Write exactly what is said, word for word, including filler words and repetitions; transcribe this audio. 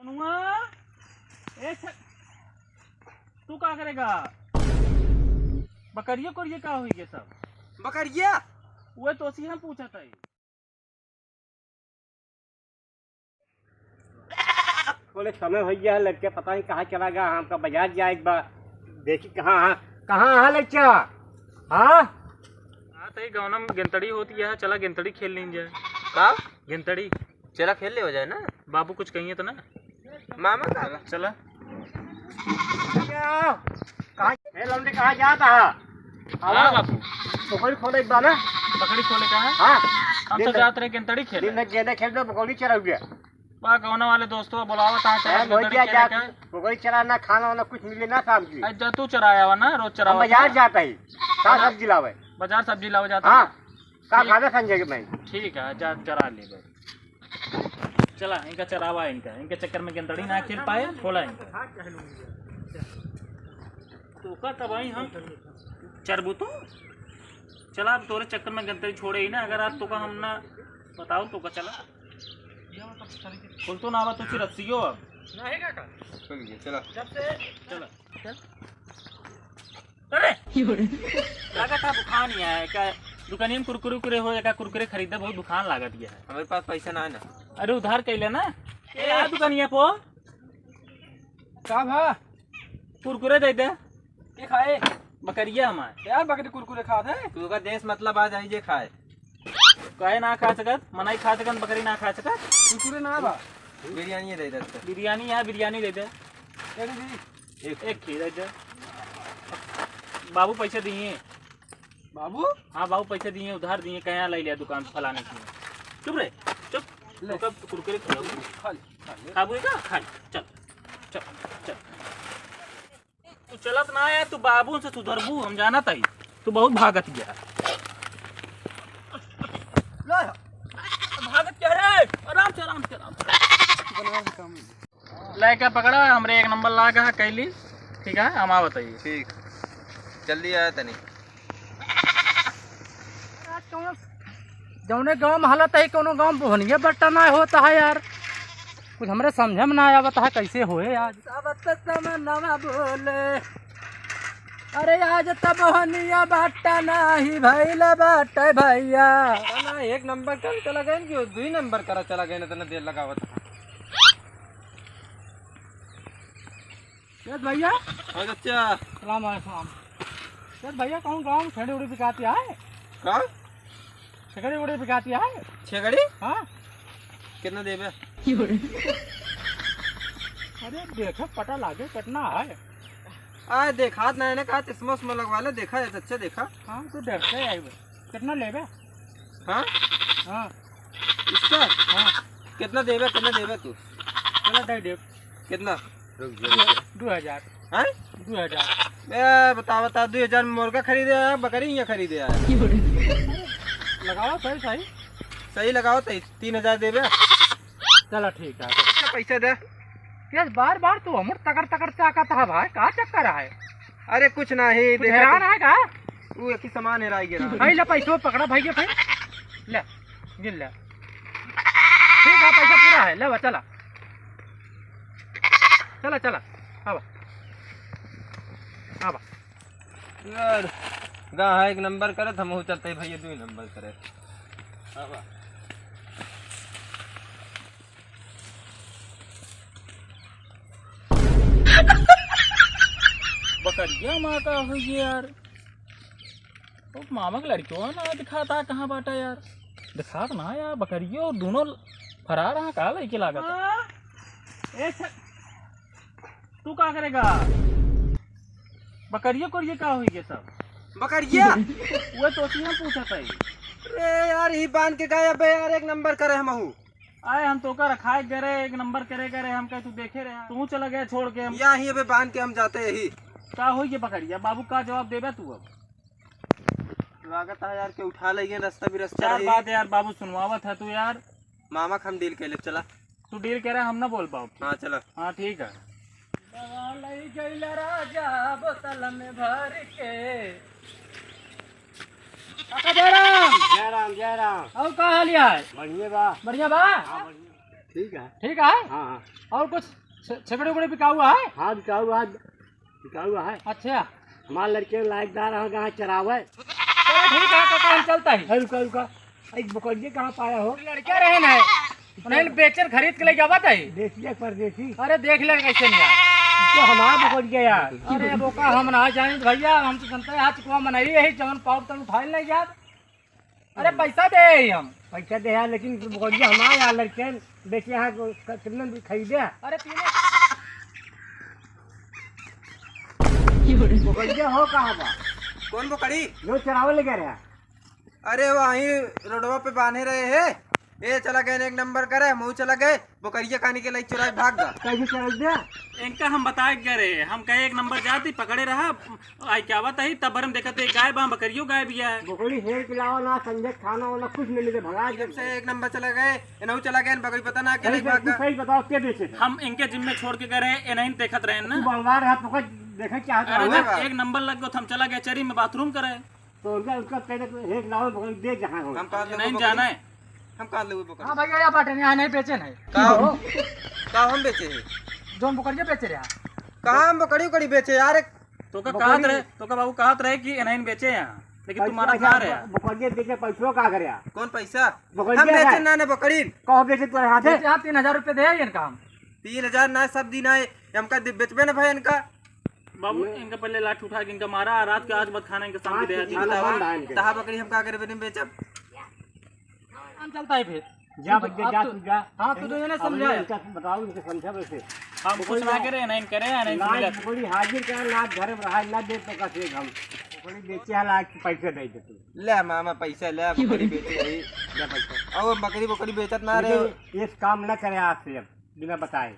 नुआ, ए छ-, तू का करेगा? बकरिया कोरिया का होई गे सब? बकरिया? उहे तोसी हम पूछत हई। बोले, समय होइ गया है, लड़के पता नहीं कहाँ चला गया, हमका बाजार जाए एक बार, देखी कहाँ, कहाँ है लड़का? हाँ? हाँ, तो ये गाँव में गेंतड़ी होती है, चला गेंतड़ी खेल ली जाए। का? गेंतड़ी। चला खेल ले हो जाए ना। बाबू कुछ कहिए तो ना। मामा का? चला। कहाँ? ए, लौंडे, कहाँ जाता है? हाँ, बाबू। बकरी खोले एक बार ना। बकरी खोले का है? हाँ। हम तो दिन जात रहे गेंतड़ी खेले। दिन में गेंदा खेल दो, बकरी चरा हुआ। बा, कौनो वाले दोस्तों बुलावत है, चला हाँ, गेंतड़ी खेले का। बकरी चरा ना, खाना वाना कुछ मिले ना शाम की। अरे, जा तू चराया हुआ ना, रोज हम चरावत बाजार है। जाता ही। का सब्जी लावे? बाजार सब्जी लावे जाता हाँ। है। का ठीक। खावे संजय के भाई? ठीक है, जा चरा ले भाई। चला, इनका चरावा, इनका, इनके चक्कर में गेंदड़ी ना खेल पाए, खोला इनका। तोका तब आई हम चरबू तो। चला, अब तोरे चक्कर में गेंदड़ी छोड़े ही ना, अगर आज तोका हम ना बताओ तोका चला। खुल तो ना आवा तो फिर रस्सियो अब। नहीं काका। खुल गया, चला। जब से चला। चल। अरे! लागत है बुखान ही है, का दुकानिया में कुरकुरे उरकुरे हो, का कुरकुरे खरीदे, बहुत बुखान लागत है। हमारे पास पैसा ना है ना। अरे उधार कैले ना। ए, आ दुकानिया पो। का भा? कुरकुरे दे दे। के खाए? बकरिया हमार। यार बकरी कुरकुरे खात है? तू का देश मतलब आ जाई जे खाए। काहे ना खा सकत? मनई खा सकत, बकरी ना खा सकत? कुरकुरे ना बा। बिरयानी दे दे। बिरयानी है, बिरयानी दे दे। केड़ी दी? एक। एक खीर दे दे। बाबू पैसे दिए। बाबू? हाँ, बाबू पैसे दिए, उधार दिए, कहाँ ले लिया दुकान फलाने से। चुप रे, चुप। ले। तो कब कुरकुरे खिलाओ? खा ले, खा ले। खाबू का? खा ले। चल, चल, चल। तू चलत ना है, तू बाबू से सुधरबू, हम जानत हई। तू बहुत भागत गया। ले, भागत क्या रे? आराम से, आराम से, आराम से। लइका पकड़ा, हमरे एक नंबर लाग है, कैली। ठीक है, हम आवत हई। ठीक, जल्दी आया तनी। जौने गाँव में हालत है, कौनो गाँव में बोहनिया बट्टा ना होता है यार। कुछ हमरे समझे में ना आवत है, कैसे होए आज। सब तो समनवा बोले, अरे आज तो बोहनिया बट्टा नाही भइल बाटे भइया। ना, एक नंबर कर चला गए कि दुई नंबर करा चला गए, इतना देर लगावत है। यस भइया। हाँ चाचा। सलाम अलैकुम। यस भइया, कहूँ गाँव में छेड़ी उड़ी बिकाती है? का? छेड़ी उड़ी बिकाती है? छेड़ी? हाँ। कितना देबे? अरे देखो, पता लागे कितना है। आ, देखात नहीं ना, का चश्मा उश्मा लगवा ले, देखा है, अच्छा देखा। हाँ, तू डरते है। कितना लेबे? हाँ? हाँ। इसका? हाँ। कितना देबे, कितना देबे तू? चला, दे देब। कितना? रुक जा, रुक जा। दो हजार। हैं? दो हजार। ए, बता, बता, दो हजार में मुर्गा खरीदे आया, बकरी यहाँ खरीदे आया? लगाओ सही, सही। सही लगाओ, सही। तीन हजार देबे? चला, ठीक है। अच्छा, पैसा दे। यस, बार बार तू हमर तकर तकर चाकत है भाई, का चक्कर है? अरे कुछ नाही, कुछ देखा हैरान तो है का? ऊ एक ही सामान हेराई गिरा। भाई ले पैसो पकड़ा भाई के भाई। ले, गिन ले। ठीक है, पैसा पूरा है, ले बा, चला। चला, चला। आवा। आवा। यार, गाहक एक नंबर करे, त हमहू चलते भइया दुई नंबर करे। आवा। बकरिया माँ का हुई यार। ओ मामा के लड़कियों ना दिखाता कहाँ बाटा यार। दिखात ना यार, बकरियो दोनों फरार हैं, का लइके लागत है? हाँ? ए छ-, तू का करेगा? बकरिया कोरिया का होई गे सब? बकरिया? वो तो उसी हम पूछत है। अरे यार, ही बांध के गए अबे यार, एक नंबर करे हमहू। आए हम तोका रखाए गरे, एक नंबर करे गरे, हम कहे तू देखे रहे, तू चला गया छोड़ के हम। या ही अबे बांध के हम जाते यही। का होई गे बकरिया? बाबू का जवाब देबे तू अब? लागत है यार के उठा ले गए, रास्ता भी रास्ता चार रही। बात यार बाबू सुनवावत है तू यार। मामा का हम डील कर ले, चला। तू डील करे, हम ना बोल पाओ। हाँ, चला। हाँ, ठीक है। दवा लई गइल राजा बोतल में भर के। काका जय राम। जय राम, जय राम। और का हाल है? बढ़िया बा। बढ़िया बा? हाँ, बढ़िया। ठीक है। ठीक है? हाँ, हाँ। और कुछ छे-, छेकड़े उकड़े बिकाऊ है? हाँ, बिकाऊ है, बिकाऊ है। अच्छा। हमार लड़के लायकदार है, गाय चरावे। चलो ठीक है, काका, हम चलता ही। अरे रुका, रुका, एक बकरिया कहाँ पाया हो? लड़का रहे ना, उन्हें बेचन खरीद के ले जावत है। बेचिए परदेसी। अरे देख ले कैसे नहीं यार। तो हमार बकरिया यार। अरे बोका हम ना जानी भैया, हम तो जनता है, आज को हम नहीं यही जवन पाउप तन उठाए ले यार। अरे पैसा दे ही हम। पैसा दे यार, लेकिन बकरिया हमार यार, लड़के बेचे यहाँ को क-, कितना में खरीदे? अरे तीन बकरिया हो कहाँ बा? कौन बकरी? जो चरावे ले गए रहा। अरे वहीं रोडवा पे बांधे रहे है। ए चला गए एक नंबर करे, हम चला गए, बकरिया खाने के लिए चुराए भाग गा। कैसे चल दे? इनका हम बताए गए रहे, हम कहे एक नंबर जाती पकड़े रहा, आई क्या बात है, तब हम देखते एक गाय बा, बकरियो गाय भी है। बकरी हेर के लाओ ना, संजय खाना वाना कुछ नहीं मिले, भगा जब से एक नंबर चला गए, इनहू चला गए, बकरी पता ना सही अकेले से भाग कुछ गा। सही बताओ, के बेचे थे? हम इनके जिम्मे छोड़ के गए रहे, इन्हीं देखत रहे ना। तू बंगवार हाथ पकड़, देखे क्या हाथ अरे रहा जब है? एक नंबर लग गो, तो हम चला गए चरी में बाथरूम करे। तो उनका, उनका कहने को एक लाओ बकरी दे जहाँ हो। हम कहाँ लेबो नहीं बकरी? जाना है। हम कहाँ लेबो बकरी? हाँ भैया, या बाटे नहीं, यहाँ नहीं बेचे नहीं। का हो? का हम बेचे हैं? जोन बकरिया बेचे रहा। कहाँ हम बकरी उकरी बेचे यार? तो का बकरी कहत रहे, तो का बाबू कहत रहे कि नहीं बेचे यहाँ, लेकिन पैसा तुम्हारा क्या घर है। ब-, बकरिया बेचे, पैसवा का करे यार? कौन पैसा? बकरिया हम बेचे है। ना, ना बकरी। कहो बेचे तोरे हाथ है? बेचे, हाँ, तीन हजार रुपये दे इनका हम। तीन हजार ना, सब दिन आए, हमका दे-, बेचबे ना भाई इनका। बाबू, ये इनका पहले लाठी उठा के इनका मारा, रात के आज मत खाना इनका, शाम को आज दे के आती। खाना बतावा, बंद है इनके। तहा बकरी हम का करे बिना बेचब? काम चलता है फिर। जा तू तो, भैया, अब जा तू, तू जा। हाँ, तू तो ये ना अरे समझा। इनका बताओ, इनके समझा वैसे। हम कुछ ना करे, ना इन करे, ना इनसे ना मिले। बकरी हाजिर कर, ना घर में रहा, ना दे तो का से हम। बकरी बेचे है, लाख के पैसे दे दे तू। ले मामा पैसा ले, बकरी बेचे रही। ले पैसा। अब बकरी, बकरी बेचत ना रहे। लेकिन ये काम ना करे आज से, अब बिना बताए।